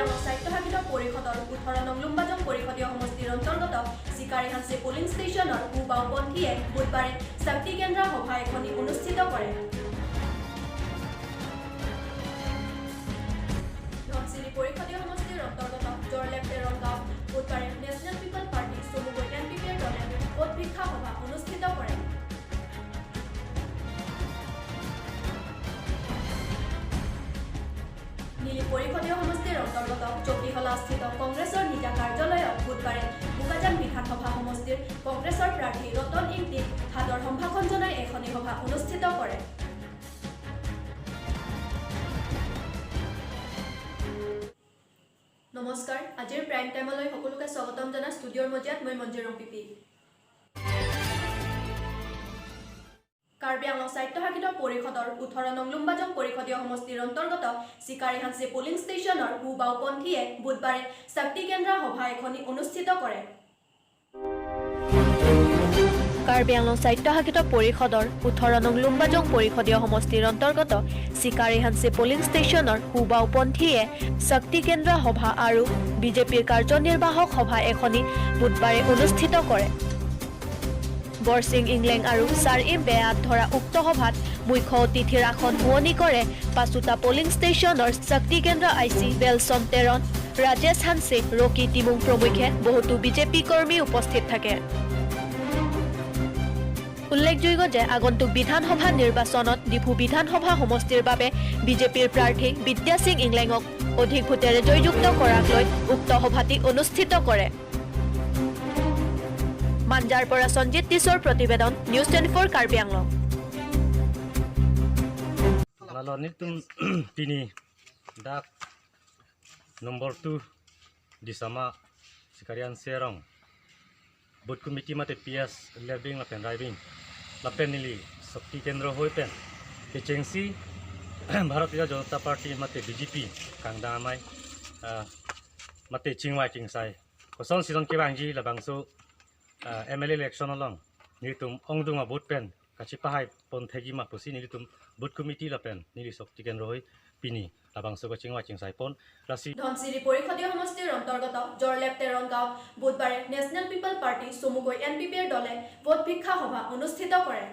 আংলং স্বায়ত্তশাসিত পৰিষদৰ 18 নং লুম্বাজং পৰিষদীয় সমষ্টিৰ অন্তৰ্গত চিকাৰীহাঞ্চি পুলিং ষ্টেচনৰ সু-বাওঁপন্থীয়ে বুধবাৰে শক্তি কেন্দ্ৰ সভা এখনি অনুষ্ঠিত কৰে। ধনশিৰি পৰিষদীয় সমষ্টিৰ অন্তৰ্গত জৰলেপ তেৰং গাঁৱত বুধবাৰে নেশ্যনেল পিপল পাৰ্টি চমুকৈ এনপিপিৰ দলে ভোট ভিক্ষা সভা অনুষ্ঠিত কৰে। নীলি পৰিষদীয় সমষ্টিৰ অন্তৰ্গত চকীহলাস্থিত কংগ্ৰেছৰ নিজা কাৰ্যালয়ত বুধবাৰে বোকাজান বিধানসভা সমষ্টিৰ কংগ্ৰেছৰ প্ৰাৰ্থী ৰতন ইংতিক সাদৰ সম্ভাষণ জনাই এখনি সভা অনুষ্ঠিত কৰে। নমস্কাৰ, আজিৰ প্ৰাইম টাইমলৈ সকলোকে স্বাগতম জনাই ষ্টুডিঅ'ৰ মজিয়াত মই মঞ্জিৰ ৰংপিপি। কাৰ্বি আংলং স্বায়ত্তশাসিত পৰিষদৰ 18 নং লুম্বাজং পৰিষদীয় সমষ্টিৰ অন্তৰ্গত চিকাৰীহাঞ্চি পুলিং ষ্টেচনৰ সু-বাওঁপন্থীয়ে বুধবাৰে শক্তি কেন্দ্ৰ সভা এখনি অনুষ্ঠিত কৰে। কাৰ্বি আংলং স্বায়ত্তশাসিত পৰিষদৰ 18 নং লুম্বাজং পৰিষদীয় সমষ্টিৰ অন্তৰ্গত চিকাৰীহাঞ্চি পুলিং ষ্টেচনৰ সু-বাওঁপন্থীয়ে শক্তি কেন্দ্ৰ সভা আৰু বিজেপিৰ কাৰ্যনিৰ্বাহক সভা এখনি বুধবাৰে অনুষ্ঠিত কৰে। বৰসিং ইংলেং আৰু ছাৰ ইম বেয়াত ধৰা উক্ত সভাত মুখ্য অতিথিৰ আসন শুৱনি কৰে পাঁচোটা পলিং ষ্টেচনৰ শক্তি কেন্দ্ৰ আইচি বেলচন তেৰণ, ৰাজেশ হানছে, ৰকি তিমুং প্ৰমুখ্যে বহুতো বিজেপি কৰ্মী উপস্থিত থাকে। উল্লেখযোগ্য যে আগন্তুক বিধানসভা নিৰ্বাচনত ডিফু বিধানসভা সমষ্টিৰ বাবে বিজেপিৰ প্ৰাৰ্থী বিদ্যা সিং ইংলেঙক অধিক ভোটেৰে জয়যুক্ত কৰাক লৈ উক্ত সভাটি অনুষ্ঠিত কৰে। মাঞ্জাৰ পৰা সঞ্জিত তিছৰ প্ৰতিবেদন, news 24 Karbi Anglong. Pini dak number 2 disama Sikarian Serong booth committee mate PS leving lapen driving lapen nili Shakti Kendra hoi pen kechengsi Bharatiya Janata Party mate BJP kangda amai mate chingwai chingsai koson sidon kebangji labangso MLA election along nilitum ongdunga booth pen kachi pahai pon thegi ma pusi nilitum booth committee lapen nili Shakti Kendra hoi pini labangso ko chingwai chingsai pon rasi Dhansiri পৰিষদীয় সমষ্টিৰ অন্তৰ্গত জৰলেপ তেৰং গাঁৱত বুধবাৰে national পিপল party চমুকৈ এনপিপিৰ দলে vote ভিক্ষা সভা অনুষ্ঠিত কৰে।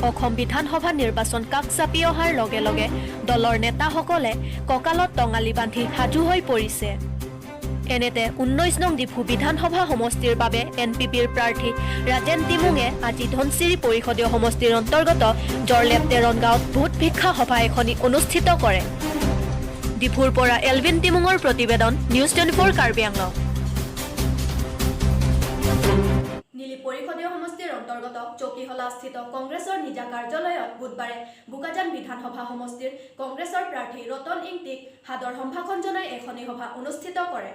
অসম বিধানসভা নিৰ্বাচন কাষ চাপি অহাৰ লগে লগে দলৰ নেতাসকলে কঁকালত টঙালি বান্ধি সাজু হৈ পৰিছে। এনেতে 19 নং ডিফু বিধানসভা সমষ্টিৰ বাবে এনপিপিৰ প্ৰাৰ্থী ৰাজেন তিমুঙে আজি ধনশিৰি পৰিষদীয় সমষ্টিৰ অন্তৰ্গত জৰলেপ তেৰণ গাঁৱত ভোট ভিক্ষা সভা এখনি অনুষ্ঠিত কৰে। ডিফুৰ পৰা এলভিন তিমুঙৰ প্ৰতিবেদন, নিউজ 24 কাৰ্বি আংলং। নীলি পৰিষদীয় সমষ্টিৰ অন্তৰ্গত চকীহলাস্থিত কংগ্ৰেছৰ নিজা কাৰ্যালয়ত বুধবাৰে বোকাজান বিধানসভা সমষ্টিৰ কংগ্ৰেছৰ প্ৰাৰ্থী ৰতন ইংতিক সাদৰ সম্ভাষণ জনাই এখনি সভা অনুষ্ঠিত কৰে।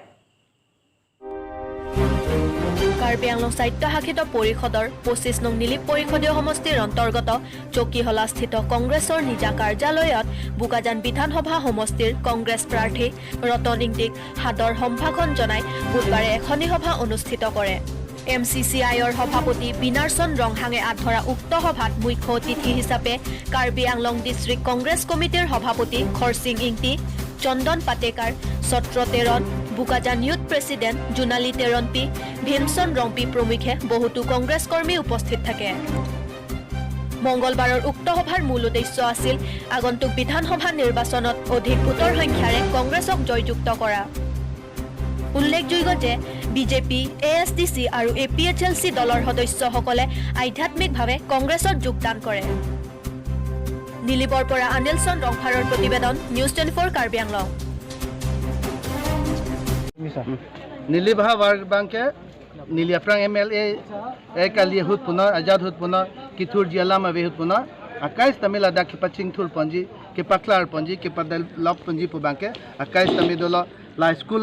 কাৰ্বি আংলং স্বায়ত্তশাসিত পৰিষদৰ 25 নং নীলিপ পৰিষদীয় সমষ্টিৰ অন্তৰ্গত চকীহলাস্থিত কংগ্ৰেছৰ নিজা কাৰ্যালয়ত বোকাজান বিধানসভা সমষ্টিৰ কংগ্ৰেছ প্ৰাৰ্থী ৰতন ইংতিক সাদৰ সম্ভাষণ জনাই বুধবাৰে এখনি সভা অনুষ্ঠিত কৰে। MCCIৰ সভাপতি বিনাৰচন ৰংহাঙে আঁত ধৰা উক্ত সভাত মুখ্য অতিথি হিচাপে কাৰ্বি আংলং ডিষ্ট্ৰিক্ট কংগ্ৰেছ কমিটিৰ সভাপতি খৰসিং ইংতি, চন্দন পাটেকাৰ, ছত্ৰ তেৰণ, বোকাজান ইউথ প্ৰেছিডেণ্ট জোনালী তেৰণপি, ভীমচন ৰংপি প্ৰমুখ্যে বহুতো কংগ্ৰেছ কৰ্মী উপস্থিত থাকে। মঙ্গলবাৰৰ উক্ত সভাৰ মূল উদ্দেশ্য আছিল আগন্তুক বিধানসভা নিৰ্বাচনত অধিক ভোটৰ সংখ্যাৰে কংগ্ৰেছক জয়যুক্ত কৰা। উল্লেখযোগ্য যে বিজেপি, ASDC আৰু APHLC দলৰ সদস্যসকলে আধ্যাত্মিকভাৱে কংগ্ৰেছত যোগদান কৰে। নীলিবৰ পৰা আনিলচন ৰংফাৰৰ প্ৰতিবেদন, নিউজ 24 কাৰ্বি আংলং। নীলিবাহা বাংকে নীলিয়াপ্ৰাং MLA কালি হুত পুনৰ আজাদ হুত পুনৰ কিথুৰ জিয়ালাম আবে হুত পুনৰ আকাইশ তামিল আদা কিপা চিংথুৰ পঞ্জি কিপা ক্লাৰ পঞ্জি কিপা লক পঞ্জি পুবাংকে আকাইশ তামিল দল লা school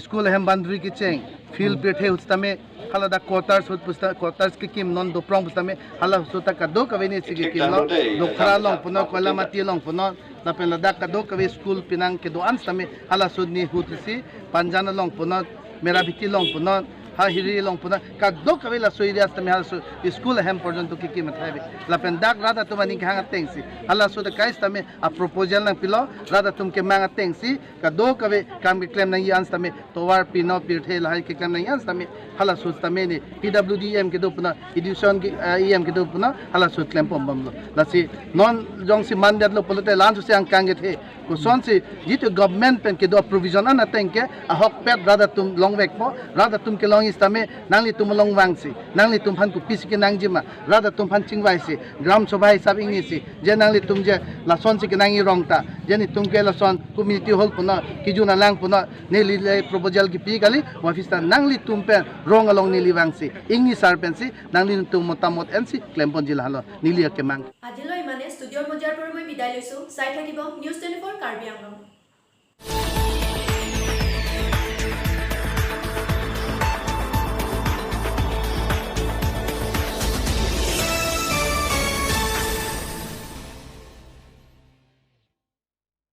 school hem bandri ki cheng field pethe ustame hala da quarters hut pusta quarters ki kim non doprong pustame hala suta kado kave ni sige kim non dokhra long puno kola mati long puno la pen lada kado kave school pinang ke do an stame hala sudni hut si panjana long puno mera bhiti long puno Ha hiri long puna ka dok ave la soiri asta me hal su school hem পর্যন্ত কি কি মাথাবে lapen dak rada tum ani hanga tengsi hala su de kais tame a proposal nang pilo rada tum ke manga tengsi ka do kave kam ke claim nang yans tame towar pino pirthe la ke claim nang yans tame hala su tame ni PWDM ke do puna education ke EM ke do puna hala su claim pom bam lo lasi non jong si mandat lo polote lan su ang kange the ko son si jitu government pen ke do provision ana tengke a hok pet rada tum long wek po rada tum ke long is tame nangli tum long wang si nangli tum phan ku pis ke nang jima rada tum phan chingwai si gram sabha hisab ingni si je nangli tum je lason si ke nangi rongta je ni tum ke lason community hall puna kijuna lang puna neli le proposal ki pi kali office ta nangli tum pen rong along nili wang si ingni sar pen si nangli tum motamot en si claim pon jila halo nili ke mang. আজিলৈ ইমানে। ষ্টুডিঅ'ৰ মজিয়াৰ পৰা মই বিদায় লৈছোঁ। চাই থাকিব news 24 Karbi Anglong.